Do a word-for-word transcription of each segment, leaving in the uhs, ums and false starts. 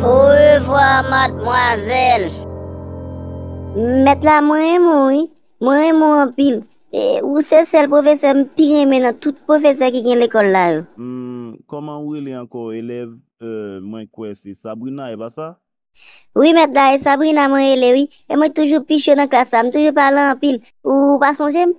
Orevwa, madmwazèl. Mèt la, mwen renmen w, wi. Mwen renmen w anpil. E, ou se sèl pwofesè m pi renmen nan tout pwofesè ki gen lekòl la yo. Hmm, kòman ou rele ankò, elèv? Euh, mwen kwè se Sabrina, e pa sa? Wi, mèt la, e Sabrina mwen rele, wi. E mwen toujou pi cho nan klas la, m toujou pale anpil. Ou, ou pa sonje m?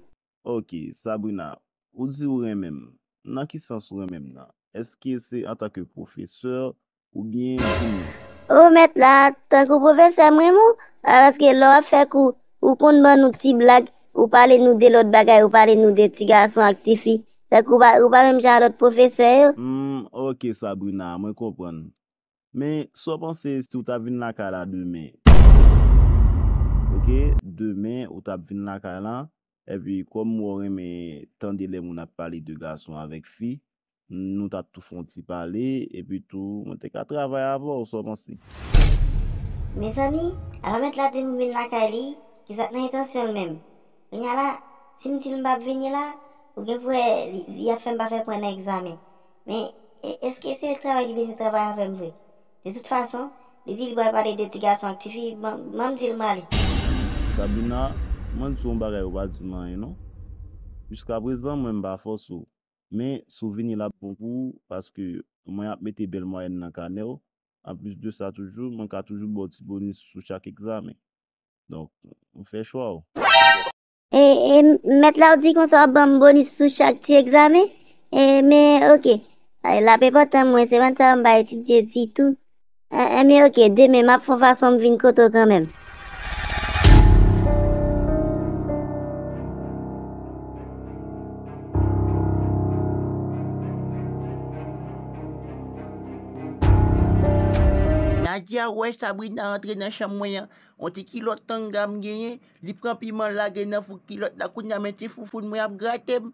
Ok, Sabrina, ou di ou renmen m. Nan ki sans ou renmen m nan? Èske se antanke pwofesè oubyen zanmi? O, mèt la, tankou pwofesè m renmen w, a, paske lè w ap fè kou, ou konn ban nou ti blag, ou pale nou de lòt bagay, ou pale nou de ti gason ak ti fi. Tankou ou pa, ou pa menm jan a lòt pwofesè yo. Hmm, ok, Sabrina, mwen konprann. Men, sa w panse si w ta vin lakay la demen? Ok, demen, ou t ap vin lakay la, epi kòm ou renmen tande lè moun ap pale de gason avèk fi, nou t ap tou fè yon ti pale, epi tou, mwen te ka travay avè w, sa w panse? Mezanmi, apa mèt la di m vin lakay li, kisa k nan entansyon l menm? Kounye a la, si m di l m p ap vini la, ou gen pou wè li, li ap fè m pa fè pwen nan egzamen. Men, e, èske se travay li bezwen travay avè m vre? De tout fason, li di li pral pale de ti gason ak ti fi, ban, ban m di l m ale. Sabrina, mwen di w yon bagay ou pa di m anyen non. Jiskaprezan, mwen m pa fòse w. Men, si w vini l ap bon pou ou, paske mwen ap mete bèl mwayèn nan kanè w. Anplis de sa toujou, mwen ka toujou ba w ti bonis sou chak egzamen. Donk, ou fè chwa w. E, e, mèt la w di konsa w ap ban m bonis sou chak ti egzamen? E, men, ok. E, l ap enpòtan mwen, se pa sa m pa etidye ditou. E, e, men, ok, demen m ap fè yon fason m vin kote w kanmenm. Nadia wè Sabrina antre nan chanm mwen an, yon ti kilòt tanga m genyen, li pran piman lage nan fou kilòt la, kounye a men ti foufoun mwen ap grate m.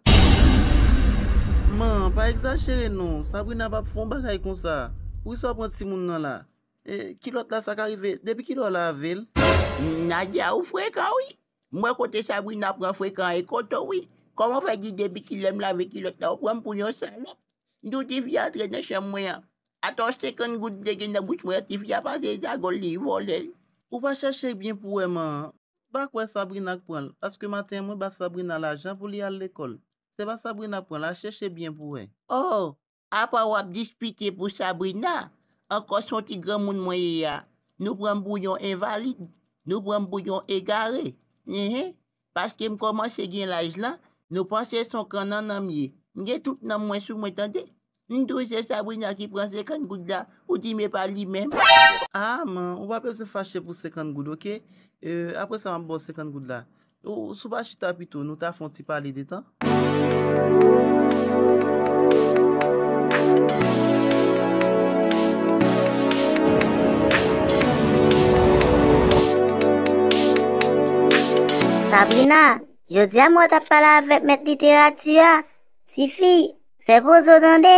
Man, pa egzajere non, Sabrina p ap fè yon bagay konsa. Poukisa w pran timoun nan la? E, kilòt la, sa ka rive, depi kilè w lave l? Nadia, ou frekan wi. M wè kote Sabrina pran frekan e kote w wi. Kòman w fè di depi kilè m lave kilòt la, ou pran m pou yon salòp? M di w tifi a antre nan chanm mwen an. Atò senkant goud m te gen nan bouch mwen an, tifi a pase zagòl li vòlè l. Ou pa chèche byen pou wè man. M pa kwè Sabrina k pran l, paske maten an mwen ba Sabrina lajan pou li al lekòl. Se pa Sabrina k pran l, al chèche byen pou wè. Oh, apa w ap dispite pou Sabrina? Ankò se yon ti granmoun mwen ye a. Nou pran m pou yon envalid. Nou pran m pou yon egare. Enhen. Paske m kòmanse gen laj lan, nou panse se yon kannannan m ye. M gen tout nanm mwen sou mwen tande. M di w se Sabrina ki pran senkant goud la, ou di m e pa li menm. Ah, man, ou pa bezwen fache pou senkant goud, ok? E, apre sa, m ap ba w senkant goud la. Ou, si w pa chita pito, nou ta fè yon ti pale de tan. Sabrina, jodi a m wè w t ap pale avèk mèt literati a. Tifi, fè poze w tande.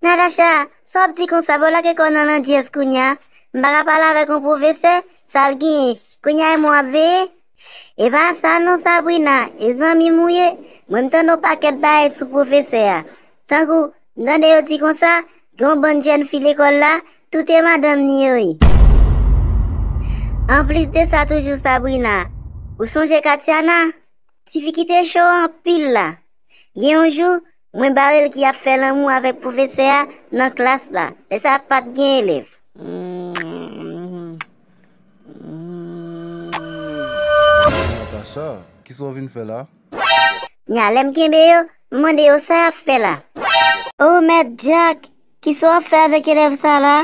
Natacha, sa w ap di konsa, bon, lage kò w nan landyèz kounye a. M pa ka pale avèk yon pwofesè, sa l genyen? Kounye a e mwen w ap veye? E pa sa non, Sabrina, e zanmi m ou ye. Mwen m tande yon pakèt bagay sou pwofesè a. Tankou, m tande yo di konsa, gen yon bann jèn fi lekòl la, tout e madanm ni yo ye. Anplis de sa toujou, Sabrina, ou sonje Katiana? Tifi ki te cho anpil la. Gen yon jou, mwen bare l ki ap fè lanmou avèk pwofesè a nan klas la. Lè sa a pa t gen elèv. Natacha, kisa w vin fè la? Nya lè m kenbe yo, m mande yo sa y ap fè la. O mèt Dyak, kisa w ap fè avèk elèv sa la?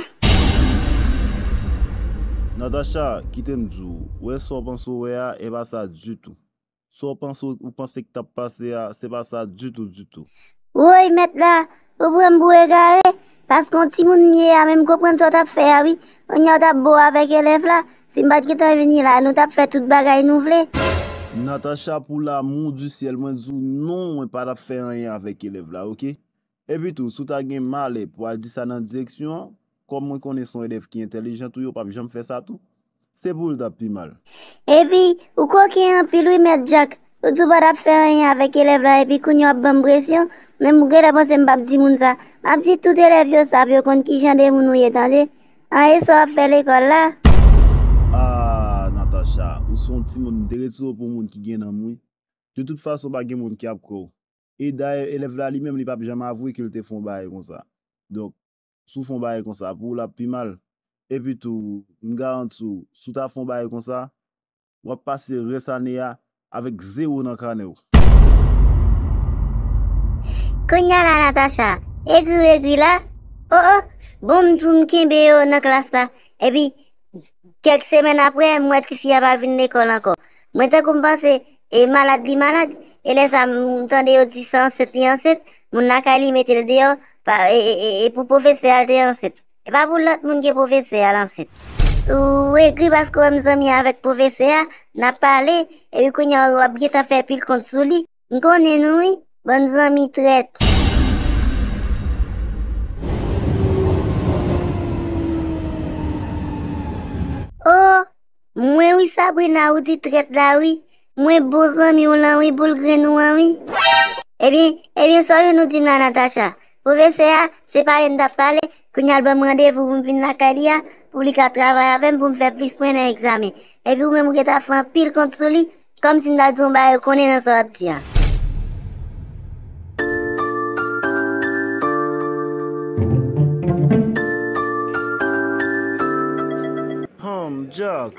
Natacha, kite m di w, wè sa w panse w wè a, e pa sa ditou. Sa w panse, ou panse k t ap pase a, se pa sa ditou, ditou. Woy, mèt la, ou pran m pou egare, paske yon timoun m ye a, men m konprann sa w t ap fè a, wi. Kounye a w t ap bo avèk elèv la, si m pa t gentan vini la, nou t ap fè tout bagay nou vle. Natacha, pou lamou di syèl, mwen di w non, mwen pa t ap fè anyen avèk elèv la, oke? Epi tou, si w ta gen malè pou al di sa nan direksyon an, kòm mwen konnen se yon elèv ki entèlijan tou, yo p ap janm fè sa tou. Se pou l t ap pi mal. Epi, ou koken anpil wi, mèt Dyak. Ou di w pa t ap fè anyen avèk elèv la, epi kounye a w ap ban m presyon. Men m genlè panse m p ap di moun sa. M ap di tout elèv yo sa pou yo konn ki jan de moun ou ye, tande. An, e sa w ap fè lekòl la? Ah, Natacha, ou se yon timoun, m te retire w pou yon moun ki gen nanm, wi. De tout fason, pa gen moun ki ap kwè w. E dayè, elèv la li menm, li p ap janm avwe ke l te fè yon bagay konsa. Donk, si w fè yon bagay konsa, pou ou l ap pi mal. Epi tou, m garanti w, si w ta fè yon bagay konsa, w ap pase rès ane a avèk zewo nan kanè w. Kounye a la, Natacha, ekri w ekri la? O, o, bon, m di w m kenbe yo nan klas la. Epi, kèk semèn apre, m wè tifi a pa vin lekòl ankò. Mwen, tankou m panse, e malad li malad, e lè sa, m tande yo di se ansent li ansent, moun lakay li mete l deyò, pa, e, e, e, e pou pwofesè a te ansent. E pa pou lòt moun ke pwofesè a l ansent. Ou ekri paske w wè m zanmi avèk pwofesè a, n ap pale, epi kounye a w ap gentan fè pil kont sou li. M konnen nou wi, bann zanmi trèt. O, mwen wi Sabrina, ou di trèt la wi. Mwen bon zanmi w lan wi, boul grenn ou an wi. Ebyen, ebyen, sa w jwenn ou di m la, Natacha? Pwofesè a, se pale n t ap pale, kounye a l ban m randevou pou m vin lakay li a, pou li ka travay avè m, pou m fè plis pwen nan egzamen. Epi ou menm ou gentan fè anpil kont sou li, kòmsi m ta di w yon bagay ou konnen nan sa w ap di a. Hum, Jack,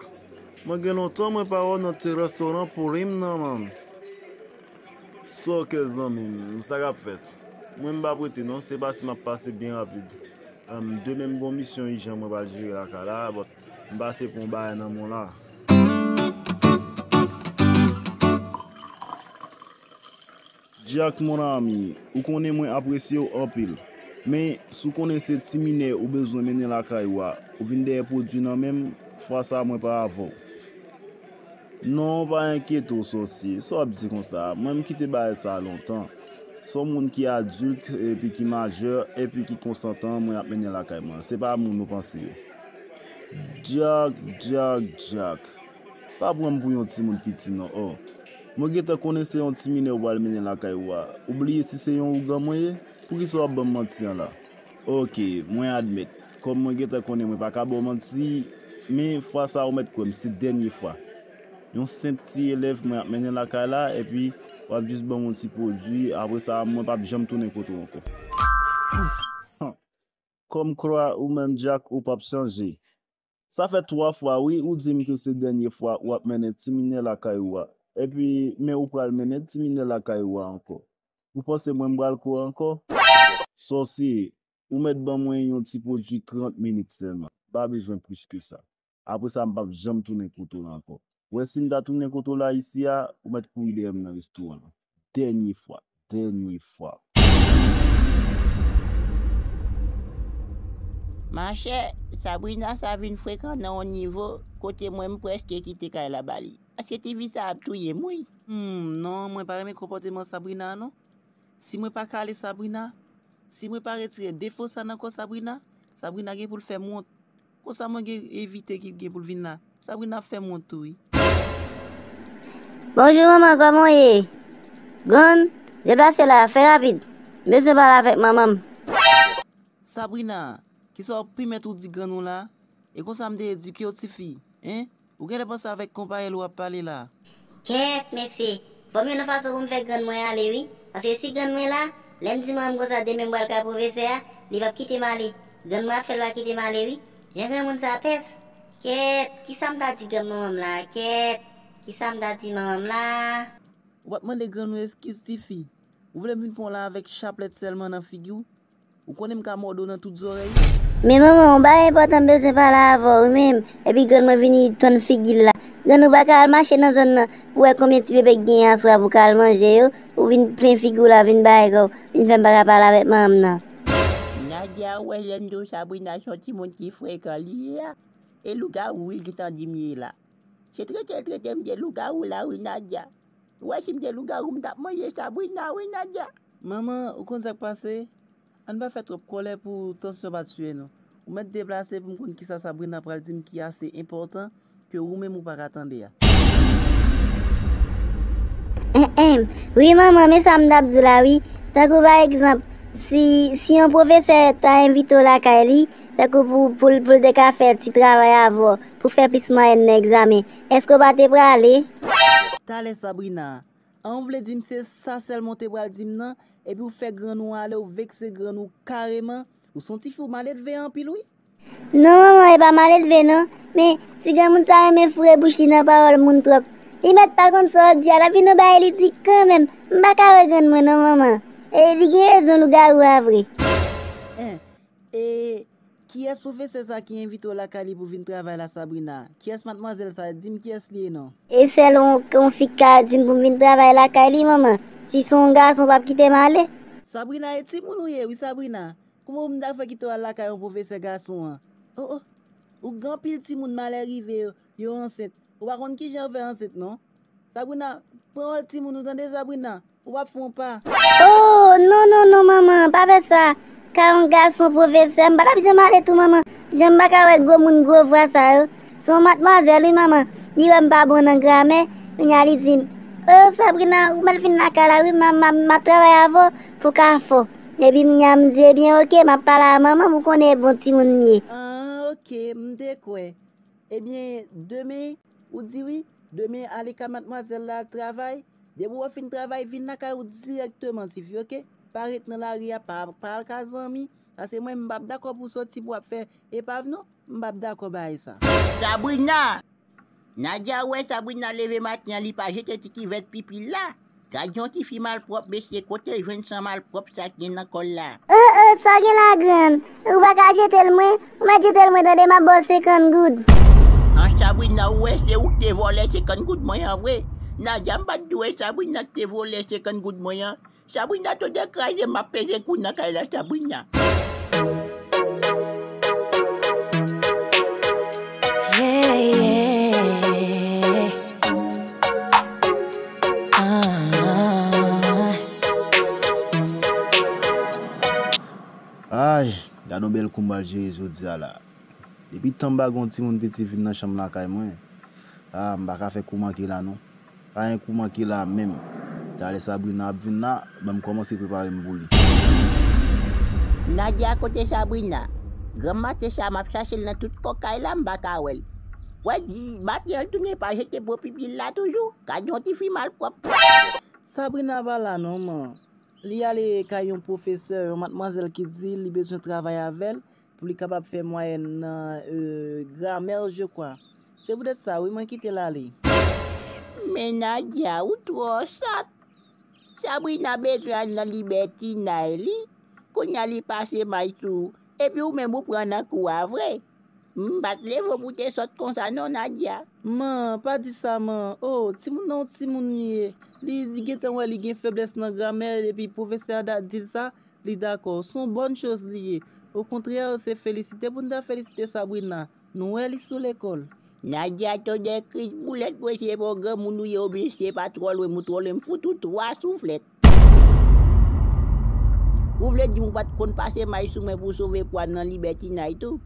mwen gen lontan mwen pa wè w nan ti restoran Pourim nan, man. So, ok, zanmi m, sa k ap fèt? Mwen m p ap rete non, se pase m ap pase byen rapid. Em, demen m gon misyon ijan mwen pral jere lakay la, but m pase pou yon bagay nan men w la. Jack, mon ami, ou konnen mwen apresye w anpil. Men, si w konnen se ti minè ou bezwen mennen lakay ou a, ou vin dèyè pwodui nan men m, fwa sa a mwen pa avè w. Non, pa enkyete w, sòsye. Sa w ap di konsa? Mwen, m kite bagay sa a lontan. Se yon moun ki adilt, epi ki majè, epi ki konsantan, mwen ap mennen lakay mwen. Se pa moun ou panse yo. Jack, Jack, Jack. Pa pran m pou yon timoun piti non, o. Mwen gentan konnen se yon ti minè w pral mennen lakay ou a. Ou bliye si se yon ougan mwen ye? Poukisa w ap ban m manti an la? Ok, mwen admèt. Kòm mwen gentan konnen mwen pa ka ba w manti, men fwa sa a ou mèt kwè m, se dènye fwa. Yon senp ti elèv mwen ap mennen lakay la, epi w ap jis ban m yon ti pwodui, apre sa, mwen p ap janm tounen kote w ankò. Kòmkwa ou menm, Jack, ou p ap chanje. Sa fè twa fwa, wi, ou di m ke se dènye fwa ou ap mennen ti minè lakay ou a. Epi, men ou pral mennen ti minè lakay ou a ankò. Ou panse mwen m pral kwè w ankò? Sòsye, ou mèt ban mwen yon ti pwodui trant minit sèlman. M pa bezwen plis ke sa. Apre sa, m p ap janm tounen kote w la ankò. Ou wè, si m ta tounen kote w la isi a, ou mèt kouri dèyè m nan restoran an. Dènye fwa. Dènye fwa. Machè, Sabrina sa vin frekan nan yon nivo kote mwen m prèske kite kay la ba li. Paske tifi sa ap touye m, wi. Hmm, non, mwen pa renmen konpòteman Sabrina a, non. Si mwen pa kale Sabrina, si mwen pa retire defo sa nan kò Sabrina, Sabrina gen pou l fè m wont. Konsa mwen gen envite ki gen pou l vin la. Sabrina ap fè m wont tou, wi. Bonjou, manman, kòman w ye? Grann, deplase la, fè rapid. M bezwen pale avèk manman m. Sabrina, kisa w ap pèmèt ou di grann ou la? E konsa m te edike w, tifi, en? Ou genlè panse avèk konpayèl ou ap pale la. Kèt, mesye, fò m jwenn yon fason pou m fè grann mwen ale, wi. Paske si grann mwen la, lè m di manman m konsa demen m pral kay pwofesè a, li p ap kite m ale. Grann mwen ap fè l pa kite m ale, wi. Jan granmoun sa pès. Kèt, kisa m ta di grann manman m la? Kèt, kisa m ta di manman m la? Ou p ap mande grann ou eskiz, tifi? Ou vle m vin pran w la avèk chaplèt sèlman nan figi w? Ou konnen m ka mòde w nan tout zòrèy. Men manman, yon bagay enpòtan m bezwen pale avè w wi menm. Epi grann mwen vini tann figi l la. Grann ou pa ka al mache nan zòn nan pou wè konbyen ti bebe k genyen aswè a pou ka al manje yo. Ou vin plen figi w la, vin bay kò w, vin fè m pa ka pale avèk manman m nan. Nadia, ou wè lè m di w Sabrina se yon timoun ki frekan li ye a? E lougawou wi l gentan di m ye la. Se trete l trete m de lougawou la wi, Nadia. Ou wè si m te lougawou m t ap manje Sabrina wi, Nadia. Manman, ou konn sa k pase? Ann pa fè twòp kòlè pou tansyon pa tiye nou. Ou mèt deplase pou m konn kisa Sabrina pral di m ki ase enpòtan ke ou menm ou pa ka tande a. Enhen, wi manman, men sa m t ap di w la wi. Tankou pa egzanp, Si, si yon pwofesè ta envite w lakay li, tankou pou, pou, l- pou l te ka fè ti travay avè w, pou fè plis mwayèn nan egzamen, èske w pa te prale? Talè Sabrina, an ou vle di m se sa sèlman w te pral di m nan, epi w fè grann ou ale, w vekse grann ou kareman, ou se yon tifi w maledve anpil wi. Non manman, e pa maledve non, men ti granmoun sa renmen foure bouch li nan pawòl moun twòp. Li mèt pa konn sa w ap di a, l ap vin yon bagay li di kanmenm, m pa ka wè grann mwen non manman. E li gen rezon lougawou a vre. En, e kiyès pwofesè sa ki envite w lakay li pou vin travay la Sabrina? Kiyès madmwazèl sa? Di m kiyès li ye non. E sèl yon, yon fi k ka di m pou m vin travay lakay li manman. Si se yon gason w p ap kite m ale? Sabrina e timoun ou ye wi Sabrina. Kouman pou m ta fè kite w al lakay yon pwofesè gason an? Oh oh. Ou gen anpil timoun malè rive yo, yo ansent. Ou pa konn kijan yo fè ansent non. Sabrina, pran wòl timoun ou tande Sabrina. Ou p ap fè yon pa. Oh non non non manman, pa fè sa. Ka yon gason pwofesè, m pa t ap janm ale tou manman. Jan m pa ka wè gwo moun gwo vwa sa yo. Se yon madmwazèl wi manman. Li wè m pa bon nan gramè, kounye a li di m, oh Sabrina, ou mèt vin lakay la wi, m ap, m ap, m ap travay avè w pou w ka fò. Epi m, m di, ebyen oke, m ap pale a manman m, ou konnen e bon timoun m ye. Ah, oke, m te kwè. Ebyen, demen, ou di wi, demen ale kay madmwazèl la al travay. Depi w fin travay, vin lakay ou dirèkteman, tifi, oke? Pa ret nan lari a, pa, pa al ka zanmi. Paske mwen, m p ap dakò pou w soti pou w ap fè epav non. M p ap dakò bagay sa. Sabrina! Nadia wè Sabrina leve maten an, li pa jete ti kivèt pipi l la. Gad yon tifi malpwòp, mesye, kote l jwenn san malpwòp sa k gen nan kò l la? Oh oh, sa gen la grann? Ou pa ka jete l mwen? Ou mèt jete l mwen tande, m ap ba w senkant goud. An Sabrina, ou wè se ou k te vòlè senkant goud mwen an vre? Nadia, m pa t di w e Sabrina k te vòlè senkant goud mwen an? Sabrina, tande kraze m, m ap peze kou nan kay la Sabrina. Yeah, yeah. Ah. Ay, gad yon bèl kou m pral jere jodi a la. Depi tan m pa gen yon timoun piti vin nan chanm lakay mwen, ah, m pa ka fè kou manke la non. Pa gen kou manke la menm. Talè Sabrina ap vin la, ban m kòmanse prepare m pou li. Nadia, kote Sabrina? Granm maten sa m ap chache l nan tout kò kay la, m pa ka wè l. Wè di maten an l tounen pa jete bon pipi l la toujou. Gad yon tifi malpwòp. Sabrina pa la non man. Li ale kay yon pwofesè, yon madmwazèl ki di li bezwen travay avè l pou li kapab fè mwayèn nan euh, gramè, je crois. Se poutèt sa wi mwen kite l ale. Men Nadia, ou twò sòt. Sabrina bezwen al nan libètinay li. Kounye a li pase may sou ou. Epi ou menm ou pran nan kou a vre. M pa t leve w pou w te sòt konsa non Nadia. Man, pa di sa man. Oh, timoun nan yon timoun li ye. Li, li gentan wè li gen feblès nan gramè epi pwofesè a da- di l sa, li dakò. Se yon bòn choz li ye. Okontrè, se felisite pou n ta felisite Sabrina. Nou wè li sou lekòl. Nadia, tande kris boulèt mwen, se pa yon granmoun ou ye oubyen se pa twò lwen m ou twò lwen, m fout ou twa souflèt. Ou vle di m ou pa t konn pase may sou mwen pou w sove pwa nan libètinay tou?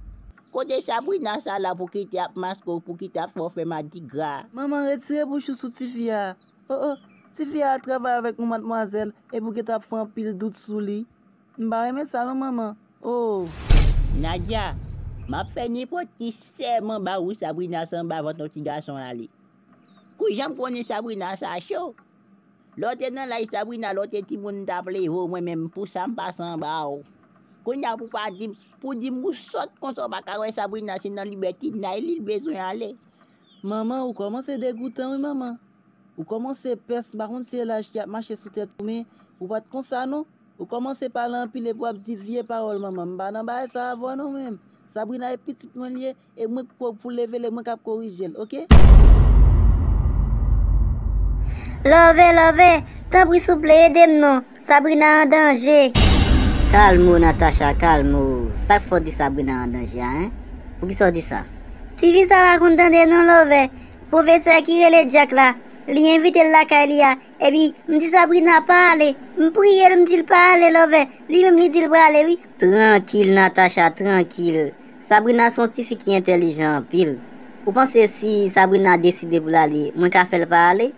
Kote Sabrina sa la pou kite ap maske w, pou kite ap fè w fè madigra? Manman, retire bouch ou sou tifi a. Oh oh, tifi a ap travay avèk yon madmwazèl epi w gentan ap fè anpil dout sou li. M pa renmen sa non manman. Oh. Nadia, m ap fè nenpòt ki sèman ba ou Sabrina se anba vant yon ti gason l ale. Kou jan m konnen Sabrina sa cho. Lè w te nan laj Sabrina, lè w te timoun m t ap leve w, mwen menm pou sa m pase anba w. Kounye a pou pa di m, pou di m ou sòt konsa w pa ka wè Sabrina se nan libètinay li l bezwen ale. Manman, ou kòmanse degoutan wi manman. Ou kòmanse pès, m pa konn si se laj ki ap mache sou tèt ou men ou pa t konsa non. Ou kòmanse pale anpil epi w ap di vye pawòl manman. M pa nan bagay sa avè w non mwen menm. Sabrina e pitit mwen li ye e mwen k pou leve l e mwen k ap korije l, oke? Love, Love, tanpri souple ede m non. Sabrina an danje. Kalm ou Natacha, kalm ou. Sa k fè w di Sabrina an danje a, en? Poukisa w di sa? Tifi sa pa konn tande non Love. Pwofesè ki rele Jack la, li envite l lakay li a, epi m di Sabrina pa ale, m priye l, m di l pa ale Love, li menm li di l prale wi. Trankil Natacha, trankil. Sabrina se yon tifi ki entèlijan anpil. Ou panse si Sabrina deside pou l ale, mwen ka fè l pa ale?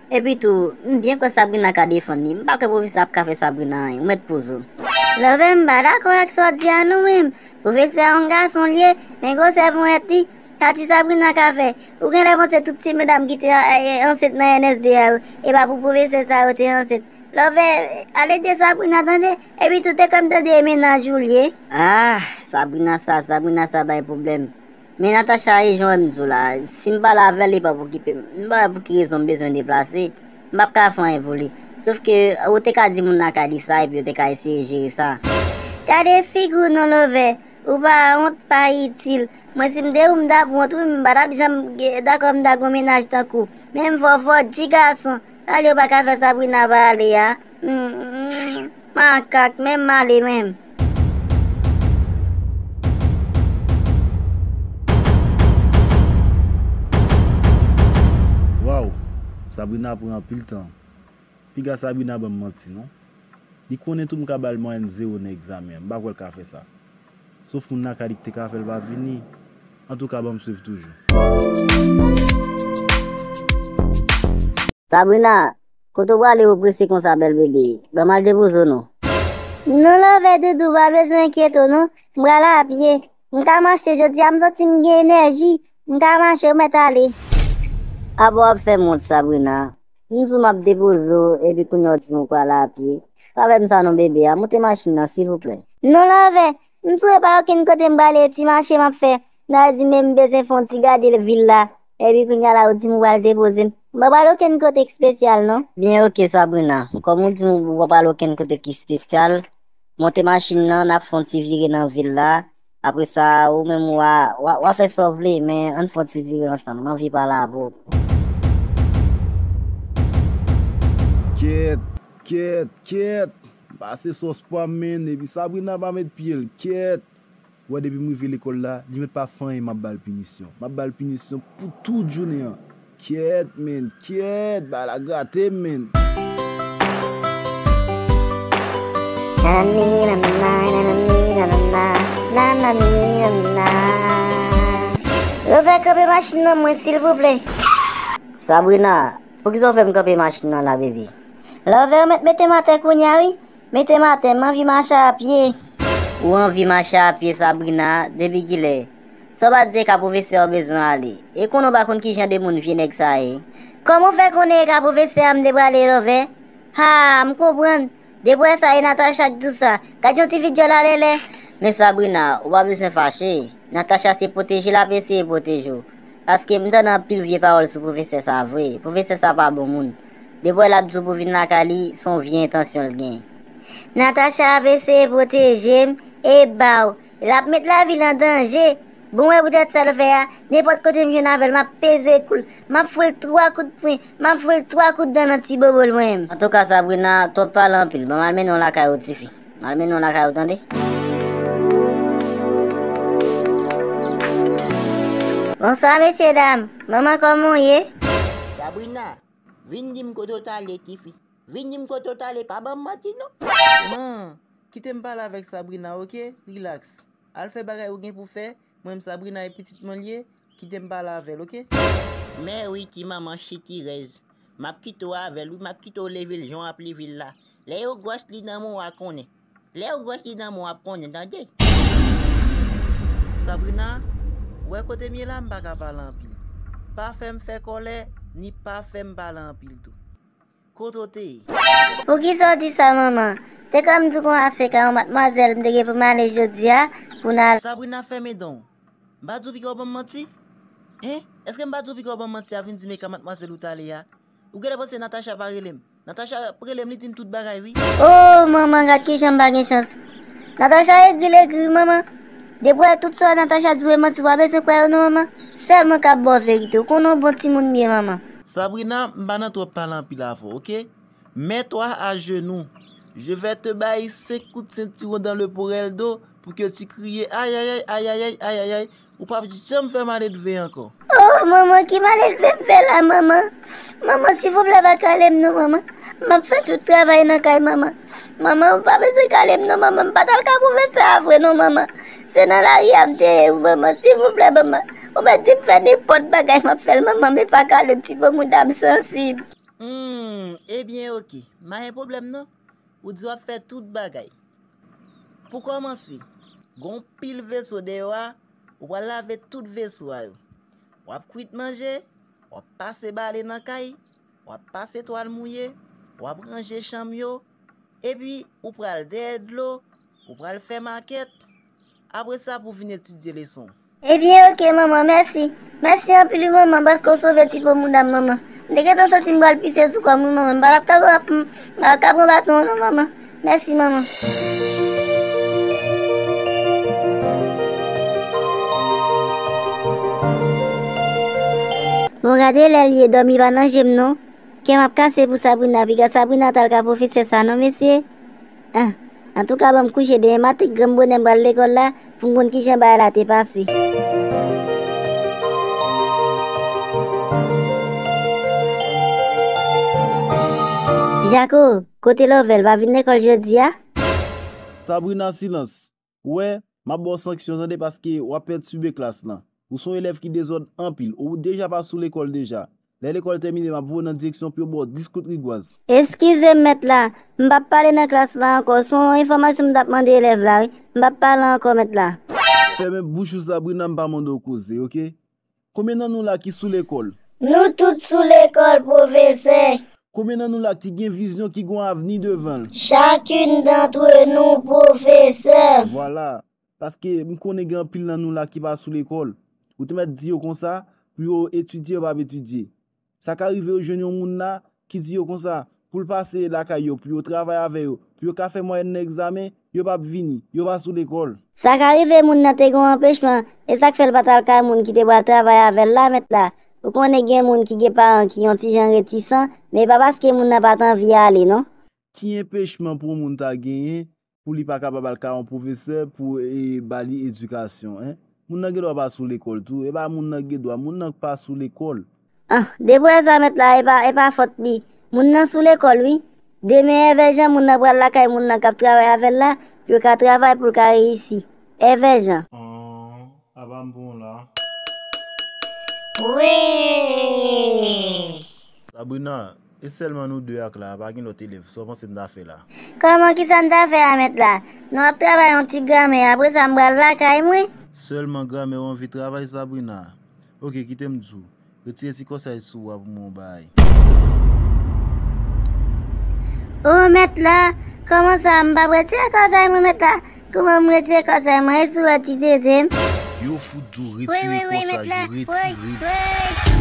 Epi tou, m byen kwè Sabrina ka defann li, m pa kwè pwofesè ap ka fè Sabrina anyen, ou mèt poze w. Love, m pa dakò ak sa w di a non, menm. Pwofesè a yon gason l ye, men gwosè ponyèt li, sa ti Sabrina ka fè? Ou genlè panse tout ti medam ki te, eh, ansent nan N S D a yo, e pa pou pwofesè sa yo te ansent. Love, al ede Sabrina tande, epi tou te kòm tande e mennaj ou l ye. Ah, Sabrina sa, Sabrina sa bay pwoblèm. Men Natacha e jan w wè m di w la, si m pale avè l, li p ap okipe m. M pa wè pou ki rezon m bezwen deplase. M p ap ka fè anyen pou li. Sof ke ou te ka di moun lakay li sa, epi yo te ka eseye jere sa. Gade figi w non, Love. Ou pa wont, pa itil. Mwen, si m te ou, m t ap wont, wi, m pa t ap janm ge-, dakò m ta gon mennaj tankou w. Men m fò, fò, ti gason. Gade, ou pa ka fè Sabrina pale a. Mm, mm, mm. Makak, men m ale menm. Waw, Sabrina pran anpil tan. Piga Sabrina ban m manti, non. Li konnen tou m ka ba l mwayèn zewo nan egzamen an. M pa kwè l ka fè sa. Sof moun lakay li ki te ka fè l pa vini. Antouka, ban m swiv toujou. Sabrina, kote w prale ou prese konsa, bèl bebe? Ban m al depoze w non. Non, Love doudou, pa bezwen enkyete w non. M prale a pye. M ka mache jodi a, m santi m gen enèji. M ka mache, ou mèt ale. Apa w ap fè m wont, Sabrina? M di w m ap depoze w, epi kounye a w di m ou prale a pye. Pa fè m sa non, bebe a. Monte machin nan, silvouplè. Non, Love, m sou e pa okenn kote m prale, ti mache m ap fè. Nan di men m bezwen fè yon ti gade vil la. Epi kounye a la, ou di m ou pral depoze m. M pa pral okenn kote k espesyal, non. Byen, oke, Sabrina. Kòm ou di m ou pa pral okenn kote ki espesyal, monte machin nan, n ap fè yon ti vire nan vil la. Apre sa, ou menm, w a, w a, w a fè sa w vle, men ann fè yon ti vire ansanm. M anvi pale avè w. Kyèt, kyèt, kyèt. Pase sòs pwa m, men, epi Sabrina pa met pye l. Kyèt. Ou wè, depi m rive lekòl la, li mèt pa fè anyen, m ap ba l pinisyon. M ap ba l pinisyon pou tout jounen an. Kyèt, men, kyèt, bagay la grate m, men. Nanani, nanana, nanani, nanana, nanani, nanana. Love, kanpe machin nan mwen, silvouplè. Sabrina, poukisa w fè m kanpe machin nan la, bebe? Love, ou mèt mete m atè kounye a, wi. Mete m atè, m anvi mache a pye. Ou anvi mache a pye, Sabrina, depi kilè? Sa w pa di e ka pwofesè a w bezwen ale? E konnen w pa konn ki jan de moun vye nèg sa ye? Kòman w fè konnen e ka pwofesè a m te prale, Love? Ha, m konprann. Depi w wè sa, e Natacha k di w sa. Gad yon ti fi djòl alèlè. Men Sabrina, ou pa bezwen fache. Natacha se pwoteje l ap eseye pwoteje w. Paske m tande anpil vye pawòl sou pwofesè sa vre. Pwofesè sa pa bon moun. Depi w wè l ap di w pou w vin lakay li, se yon vye entansyon l gen. Natacha ap eseye pwoteje m, e baw, l ap met lavi l an danje. Bon, wè poutèt sa l fè a, nenpòt kote m jwenn avè l, m ap peze kou l, m ap foure l twa kout pwen, m ap foure l twa kout dan nan ti bobo l mwen menm. Antouka, Sabrina, twòp pale anpil. Ban m al mennen w lakay ou, tifi. M al mennen w lakay ou, tande? Bonswa, mesyedam. Manman, kòman w ye? Sabrina, vin di m kote w t ale, tifi. Vin di m kote w t ale, pa ban m manti, non. Man, kite m pale avèk Sabrina, oke? Rilaks. Al fè bagay ou gen pou fè. Mwen menm Sabrina e pitit mwen l ye, kite m pale avè l, oke? Mèwi ti manman chitirèz, m ap kite w avè l wi, m ap kite w leve l jan w ap leve l la. Lè yo gwòs li nan men w a konnen. Lè yo gwòs li nan men w ap konnen, tande? Sabrina, ou wè kote m ye la, m pa ka pale anpil. Pa fè m fè kòlè, ni pa fè m pale anpil tou. Kote w te ye? Poukisa w di sa, manman? Te kòm di w konn ase ka yon madmwazèl m te gen pou m ale jodi a, pou n al. Sabrina, fèmen dan w. M pa di w piga w ban m manti? Hen? Èske m pa di w piga w ban m manti a vin di m e ka madmwazèl ou t ale a? Ou genlè panse Natacha pa rele m. Natacha rele m, li di m tout bagay, wi. Oh, manman, gad kijan m pa gen chans. Natacha egri, l egri, wi, manman. Depi w wè tout sa Natacha di w e manti, w pa bezwen kwè yo non, manman. Sèl mwen k ap ba w verite. Ou konnen w bon timoun m ye, manman. Sabrina, m pa nan twòp pale anpil avè w, oke? Mets-toi à genoux. Je vais te bay senk kout sentiwon dans le porèl do pou ke tu kriye ayayay, ayayay, ayayay. Ou p ap janm fè malelve ankò. Oh, manman, ki malelve m fè la, manman? Manman, silvouplè, pa kale m non, manman. M ap fè tout travay nan kay, manman. Manman, ou pa bezwen kale m non, manman. M pa t al ka pwofesè a vre non, manman. Se nan lari a m te ye, wi, manman. Silvouplè, manman. Ou mèt di m fè nenpòt bagay, m ap fè l, manman, men pa kale m, ti bon mouda m sansib. Hmm, ebyen, oke. M pa gen pwoblèm non. Ou di w ap fè tout bagay. Pou kòmanse, gen yon pil veso deyò a, ou pral lave tout veso a yo. W ap kwit manje, w ap pase bale nan kay, w ap pase twal mouye, w ap ranje chanm yo, epi ou pral dèyè dlo, ou pral fè makèt. Apre sa, pou vin etidye leson. Ebyen, oke, manman, mèsi. Mèsi anpil, wi, manman, paske w sove ti po mouda m, manman. M te gentan santi m pral pise sou kò m, wi, manman. M pa t ap ka pran, m pa t ap ka pran baton an, non, manman. Mèsi, manman. Bon, gade lè l ye, dòmi pa nan je m, non. Kè m ap kase pou Sabrina, piga Sabrina t al ka pwofesè sa, non, mesye. Ah, antouka, ban m kouche, demen maten granm bonè m pral lekòl la, pou m konn kijan bagay la te pase. Jako, kote Lovell, pa vin lekòl jodi a? Sabrina, silans. Ou wè, m ap ba w sanksyon, tande, paske w ap pètibwe klas lan. Ou se yon elèv ki dezòd anpil. Ou deja pa sou lekòl deja. Lè lekòl tèmine, m ap voye w nan direksyon pou yo ba w dis kout rigwaz. Eskize m, mèt la. M p ap pale nan klas la ankò. Se yon enfòmasyon m t ap mande elèv la, wi. M p ap pale ankò, mèt la. Fèmen bouch ou, Sabrina, m pa mande w koze, oke? Konbyen nan nou la ki sou lekòl? Nou tout sou lekòl, pwofesè. Konbyen nan nou la ki gen vizyon, ki gen yon avni devan l? Chacune d'entre nous, pwofesè. Vwala. Paske m konnen gen anpil nan nou la ki pa sou lekòl. Ou te mèt di yo konsa, pou yo etidye, yo p ap etidye. Sa ka rive yo jwenn yon moun la ki di yo konsa, pou l pase lakay yo, pou yo travay avè yo, pou yo ka fè mwayèn nan egzamen, yo p ap vini, yo pa sou lekòl. Sa ka rive moun nan te gen yon anpechman, e sa k fè l pa t al kay moun ki te pral travay avè l la, mèt la. Ou konnen gen moun ki gen paran ki yon ti jan retisan, men e pa paske moun nan pa t anvi ale, non. Ki anpechman pou yon moun ta genyen pou li pa kapab al kay yon pwofesè pou, e, ba li edikasyon, en? Moun nan gen dwa pa sou lekòl tou. E pa moun nan gen dwa, moun nan pa sou lekòl. Ah, depi w wè sa, mèt la, e pa, e pa fòt li. Moun nan sou lekòl, wi. Demen, èvè jan, moun nan pral lakay moun nan k ap travay avè l la, pou yo ka travay pou l ka reyisi. Èvè jan. Ah, apa m bon la? Wi! Sabrina, e sèlman nou de ak la, pa gen lòt elèv. Sa w panse n ta fè la? Kòman, kisa n ta fè a, mèt la? Nou ap travay yon ti gramè, apre sa m pral lakay mwen. Sèlman gramè w anvi travay, Sabrina? Oke, kite m di w. Retire ti kòsay sou w a pou mwen yon bagay. O, mèt la, kòman sa, m p ap retire kòsay mwen, mèt la? Kòman m retire kòsay mwen? E si w wè ti tete m? Yo fout di w retire kòsay yo, retire.